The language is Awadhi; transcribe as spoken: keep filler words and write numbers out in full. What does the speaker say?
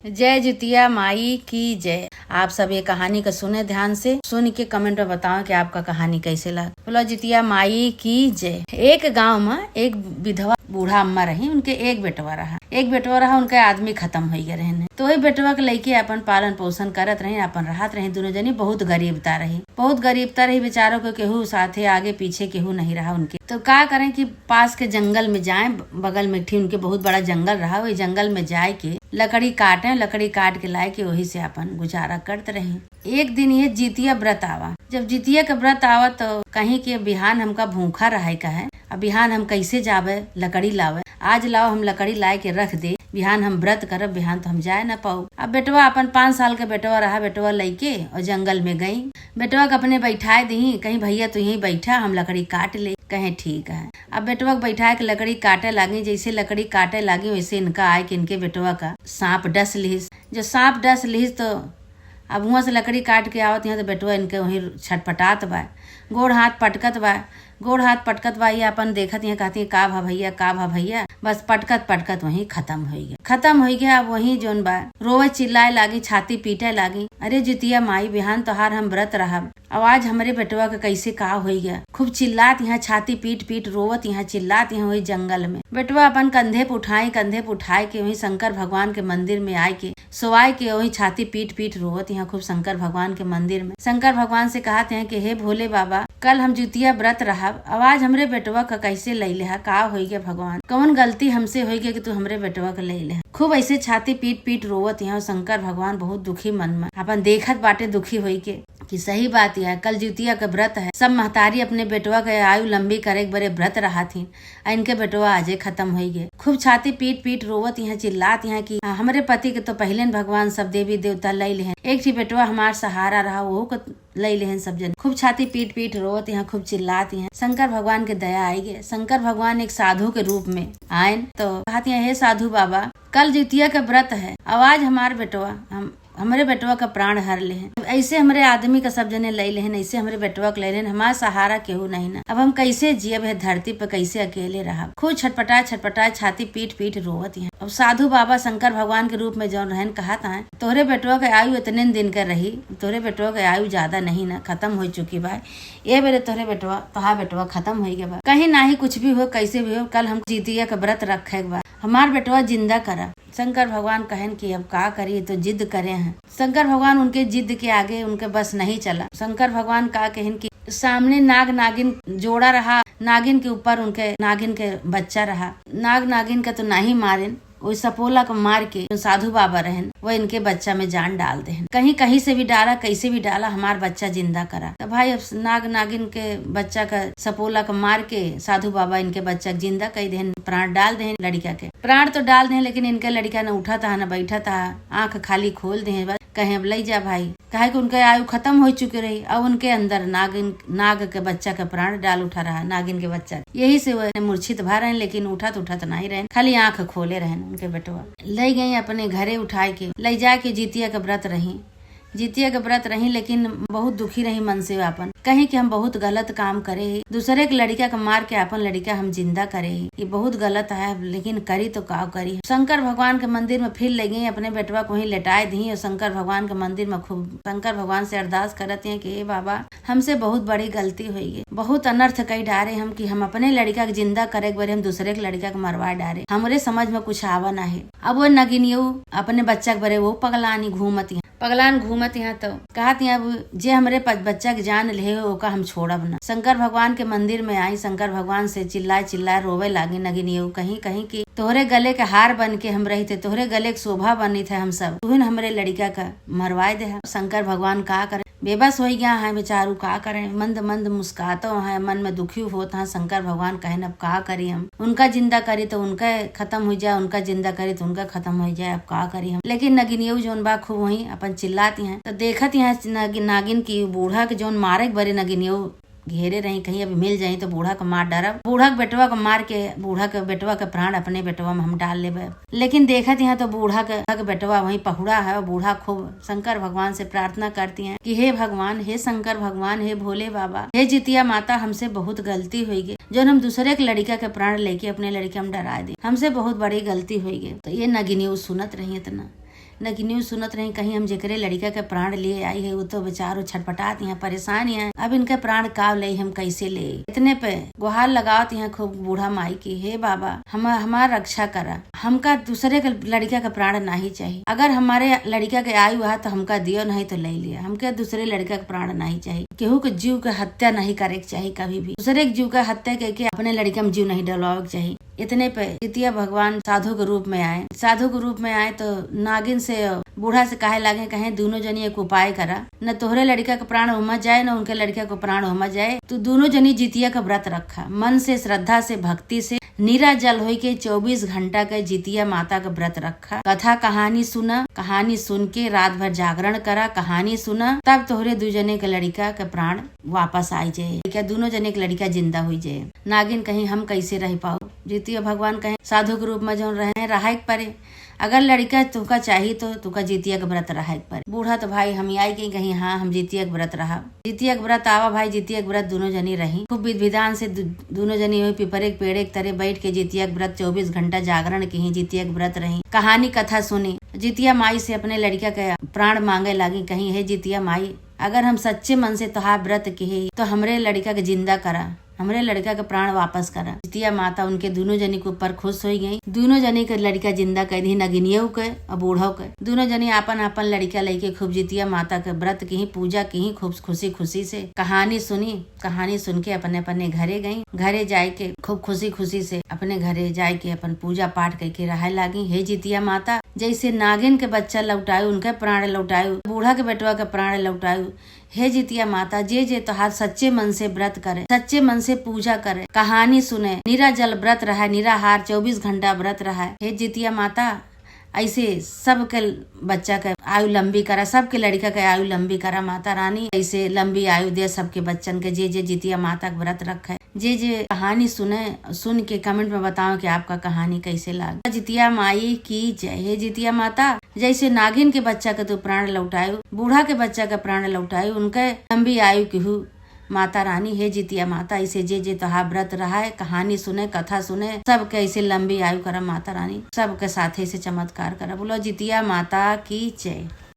जय जितिया माई की जय। आप सब ये कहानी का सुने ध्यान से, सुन के comment में बताओ कि आपका कहानी कैसे लगा। बोलो जितिया माई की जय। एक गांव में एक विधवा बूढ़ा अम्मा रही, उनके एक बेटवा रहा। एक बेटवा रहा, उनके आदमी खतम होइ गए रहन। तो वही बेटवा के लइके अपन पालन पोषण करत रही, अपन रहत रही। दुनों जनी बहुत गरीबता रही, बहुत गरीबता रही बेचारों के, केहू साथे आगे पीछे केहू नहीं रहा उनके। तो का करें कि पास के जंगल में जाएं, बगल में एक ठी उनके बहुत बड़ा जंगल रहा, वही जंगल में जाए के लकड़ी काटें, लकड़ी काट के लाए के वही से अपन गुजारा करत रही। एक दिन ये जितिया व्रत आवा, जब जितिया के व्रत आवा तो कहीं के बिहान हमका भूखा रहे का है, अब बिहान हम कैसे जावे लकड़ी लावे, आज लाओ हम लकड़ी लाए के रख दे, बिहान हम व्रत करब, बिहान तो हम जाए ना पाऊ। अब बेटवा अपन पाँच साल के बेटवा रहा, बेटवा लइके और जंगल में गई। बेटवा के अपने बैठाए दही, कहीं भैया तू यहीं बैठा, हम लकड़ी काट ले, कहे ठीक है। अब बेटवा के बैठाए के लकड़ी काटे लागी, जैसे लकड़ी काटे लागी वैसे इनका आए के इनके बेटवा का सांप डस लिहिस। जो सांप डस लिहिस तो अब हुआं से लकड़ी काट के आवत यहाँ तो बेटवा इनके वहीं छटपटात बा, गोड़ हाथ पटकत बा, गोड़ हाथ पटकत बा। ये अपन देखत यहाँ कहती, "का भा भैया, का भा भैया?" बस पटकत पटकत वहीं खतम होइ गया, खतम होइ गया। अब वहीं जोन बा रोवे चिल्लाए लागी, छाती पीटे लागी, "अरे जितिया माई, बिहान तोहार हम व्रत रहब, अब आज हमरे बेटवा के कैसे का होइ गया?" खूब चिल्लात यहाँ छाती पीट पीट रोवत यहाँ चिल्लात यहाँ वही जंगल में। बेटवा अपन कंधे पे उठाई, कंधे पे उठाए के वहीं शंकर भगवान के मंदिर में आए के सोवाए के वही छाती पीट पीट रोवत यहाँ खूब शंकर भगवान के मंदिर में। शंकर भगवान से कहत हैं कि हे भोले बाबा, कल हम जितिया व्रत रहब, अब आज हमरे बेटवा का कैसे लैले हा, का होइ गया भगवान, कौन गलती हमसे होइ गया कि तू हमरे बेटवा का लैले हा? खूब ऐसे छाती पीट पीट रोवत यहाँ शंकर भगवान बहुत दुखी मन में अपन देखत बाटे दुखी होइ के कि सही बात यह, कल जितिया के व्रत है, सब महतारी अपने बेटवा के आयु लंबी करे के बरे व्रत रहत ही, आ इनके बेटवा आजे खतम होइ गए। खूब छाती पीट पीट रोवत यहाँ चिल्लात यहाँ कि हमरे पति के तो पहिले भगवान सब देवी देवता लई लेहन, एक ठी बेटवा हमार सहारा रहा, वहू को लई लेहन सब जन। खूब छाती पीट पीट रोवत यहाँ खूब चिल्लात यहाँ। शंकर भगवान के दया आई गए। शंकर भगवान एक साधु के रूप में आयन तो कहत यहाँ, हे साधु बाबा, कल जितिया के व्रत है, अब आज हमार बेटवा हम हमरे बेटवा का प्राण हर लेहन, ऐसे हमरे आदमी का सब जने लई लेहन, ऐसे हमरे बेटवा के लई लेहन, हमार सहारा केहू नहीं ना। अब हम कैसे जियब है धरती पे, कैसे अकेले रहब? खूब छटपटा छटपटा छाती पीट पीट रोवत हैं। अब साधु बाबा शंकर भगवान के रूप में जौन रहन कहत हैं, तोहरे बेटवा के आयु इतने दिन के रही, तोहरे बेटवा के आयु ज्यादा नहीं ना, खतम हो चुकी बा। ये बेरे तोहरे बेटवा, तोहार बेटवा खतम हो गया बा। कहीं नाही कुछ भी हो, कैसे भी हो, कल हम जितिया के व्रत रखे के बा, हमार बेटवा जिंदा करा। शंकर भगवान कहन कि अब का करी, तो जिद करे हैं। शंकर भगवान उनके जिद के आगे उनके बस नहीं चला। शंकर भगवान का कहन कि सामने नाग नागिन जोड़ा रहा, नागिन के ऊपर उनके नागिन के बच्चा रहा। नाग नागिन का तो नाही मारेन, ओई सपोला के मार के जो साधु बाबा रहन, वो इनके बच्चा में जान डाल देहन। कहीं कहीं से भी डाला, कैसे भी डाला, हमार बच्चा जिंदा करा। तो भाई अब नाग नागिन के बच्चा का सपोला के मार के साधु बाबा इनके बच्चा के जिंदा कर देहन, प्राण डाल देहन लड़िका के। प्राण तो डाल देहन, लेकिन इनके लड़िका न उठत हा, न बैठत हा, आंख खाली खोल देहन बस। कहे अब लई जा भाई, काहे कि उनके आयु खतम हो चुके रही, अब उनके अंदर नागिन, नाग के बच्चा के प्राण डाल उठा रहा, नागिन के बच्चा। यही से वो मूर्छित भा रहन, लेकिन उठत उठत नहीं रहन, खाली आंख खोले रहन उनके बेटवा। लई गई अपने घरे उठाए के, लई जाके जितिया के व्रत रही। जितिया के व्रत रही, लेकिन बहुत दुखी रही मन से आपन। कहीं कि हम बहुत गलत काम करे ही, दूसरे के लड़िका के मार के आपन लड़िका हम जिंदा करे ही, ये बहुत गलत है, लेकिन करी तो का करी। शंकर भगवान के मंदिर में फिर ले गई, अपने बेटवा को वहीं लेटाए दी और शंकर भगवान के मंदिर में खूब शंकर भगवान से अरदास करत हैं कि हे बाबा, हमसे बहुत बड़ी गलती होई गई, बहुत अनर्थ कई डारे हम कि हम अपने लड़िका के जिंदा करे के बरे हम दूसरे के लड़िका के मरवा डारे, हमरे समझ में कुछ आवा ना है। अब वो नगिनियो अपने बच्चा के बरे वो पगलानी घूमत हैं। पगलान घूमत यहाँ तो कहत यहाँ, "अब जे हमरे प-, बच्चा के जान ले, ओका हम छोड़ब ना।" शंकर भगवान के मंदिर में आई, शंकर भगवान से चिल्लाए चिल्लाए रोवे लागी नगिनियो, कहीं कहीं कि तोहरे गले के हार बन के हम रही थे, तोहरे गले के शोभा बनी थे हम सब, तुहिन हमरे लड़िका का मरवाए दे। शंकर भगवान का करे, बेबस हो गया है बेचारू, का करे, मंद मंद मुस्कातो है, मन में दुखी होत है। शंकर भगवान कहन, "अब का करी हम, उनका जिंदा करी तो उनका खत्म हो जाए, उनका जिंदा करी तो उनका खत्म हो जाए, अब का करी हम।" लेकिन नगिनियो जौन बा खूब वहीं अपन चिल्लात हैं। तो देखत यहाँ नागि-, नागिन की बूढ़ा के जौन मारे के बरे नगिनियो घेरे रही, कहीं अभी मिल जाई तो बूढ़ा के मार डारब। बूढ़ा के बेटवा के मार के, बूढ़ा के बेटवा के प्राण अपने बेटवा में हम डाल लेबे। लेकिन देखत यहाँ तो बूढ़ा के, के बेटवा वहीं पहुड़ा है। बूढ़ा खूब शंकर भगवान से प्रार्थना करती हैं कि हे भगवान, हे शंकर भगवान, हे भोले बाबा, हे जितिया माता, हमसे बहुत गलती होई गई, जौन हम दूसरे के लड़िका के प्राण लेके अपने लड़िका में डरा दी, हमसे बहुत बड़ी गलती होई गई। तो ये नगिनियो सुनत रही इतना न कि न्यूज सुनत रही कहीं हम जेकरे लड़िका के प्राण लिए आई है, वो तो बेचारो छटपटात यहाँ परेशान यहाँ, अब इनके प्राण का ले हम कैसे ले। इतने पे गुहार लगावत यहाँ खूब बूढ़ा माई की, हे बाबा, हम हमार रक्षा करा, हमका दूसरे के लड़िका के प्राण नाही चाहिए। अगर हमारे लड़िका के आयु है तो हमका दियो, नहीं तो ले लिया, हमके दूसरे लड़िका के प्राण नाही चाहिए। केहू के जीव के हत्या नहीं करे के चाहिए कभी भी, दूसरे के जीव के हत्या करके अपने लड़िका में जीव नहीं डलवावे के चाहिए। इतने पे जितिया भगवान साधु के रूप में आए। साधु के रूप में आए तो नागिन से, बूढ़ा से कहे लागे, कहे, "दोनों जनी एक उपाय करा, न तोहरे लड़िका के प्राण ओमा जाए, न उनके लड़िका के प्राण ओमा जाए। तू दोनों जनी जितिया का व्रत रखा, मन से, श्रद्धा से, भक्ति से, निरा जल होई के चउबीस घंटा के जितिया माता का व्रत रखा। कथा कहानी सुना, कहानी सुन के रात भर जागरण करा, कहानी सुना, तब तोहरे दू जने के लड़िका के प्राण वापस आई जाए, क्या दोनों जने के लड़िका जिंदा हुई जाए।" नागिन कहीं, "हम कैसे रह पाओ?" जितिया भगवान कहे, "साधु के रूप में जौन रहे, रहे के परे। अगर लड़िका तुमका चाही तो तुमका जितिया के व्रत रहे के परे।" बूढ़ा तो भाई हम आई के कहीं, "हाँ, हम जितिया के व्रत रहा।" जितिया के व्रत आवा भाई, जितिया के व्रत दोनों जनी रही। खूब विधि विधान से दु-, दोनों जनी हुई पिपरे के पेड़े के तरे बैठ के जितिया के व्रत चउबीस घंटा जागरण की ही जितिया के व्रत रही। कहानी कथा सुनी, जितिया माई से अपने लड़िका के प्राण मांगे लागी, कहीं, "हे जितिया माई, अगर हम सच्चे मन से तोहार व्रत किहे तो हमरे लड़िका के जिंदा करा, हमरे लड़िका के प्राण वापस करा।" जितिया माता उनके दोनों जनी के ऊपर खुश होई गई। दोनों जनी के लड़िका जिंदा कर दी, नगिनियो के और बूढ़ो के। दोनों जनी आपन आपन लड़िका लेके खूब जितिया माता के व्रत की, पूजा की, खूब खुशी खुशी से कहानी सुनी। कहानी सुन के अपने अपने घरे गई। घरे जाए के खूब खुशी खुशी से अपने घरे जाए के अपन पूजा पाठ करके रहे लागी। हे जितिया माता, जैसे नागिन के बच्चा लौटायु, उनके प्राण लौटायु, बूढ़ा के बेटवा के प्राण लौटायु, हे जितिया माता, जे जे तोहार सच्चे मन से व्रत करे, सच्चे मन से पूजा करे, कहानी सुने, निरा जल व्रत रहे, निराहार चउबीस घंटा व्रत रहे, हे जितिया माता, ऐसे सबके बच्चा के आयु लंबी करा, सबके लड़िका के आयु लंबी करा माता रानी, ऐसे लंबी आयु दे सबके बच्चन के, जे जे जितिया माता के व्रत रखे, जे जे कहानी सुने, सुन के comment में बताओ कि आपका कहानी कैसे लाग। जितिया माई की जय। हे जितिया माता, जैसे नागिन के बच्चा के तू प्राण लौटायु, बूढ़ा के बच्चा के प्राण लौटायु, उनके लंबी आयु केहू माता रानी। हे जितिया माता, ऐसे जे जे तोहार व्रत रहा है, कहानी सुने, कथा सुने, सबके ऐसे लंबी आयु करा माता रानी, सबके साथे से चमत्कार करा। बोलो जितिया माता की जय।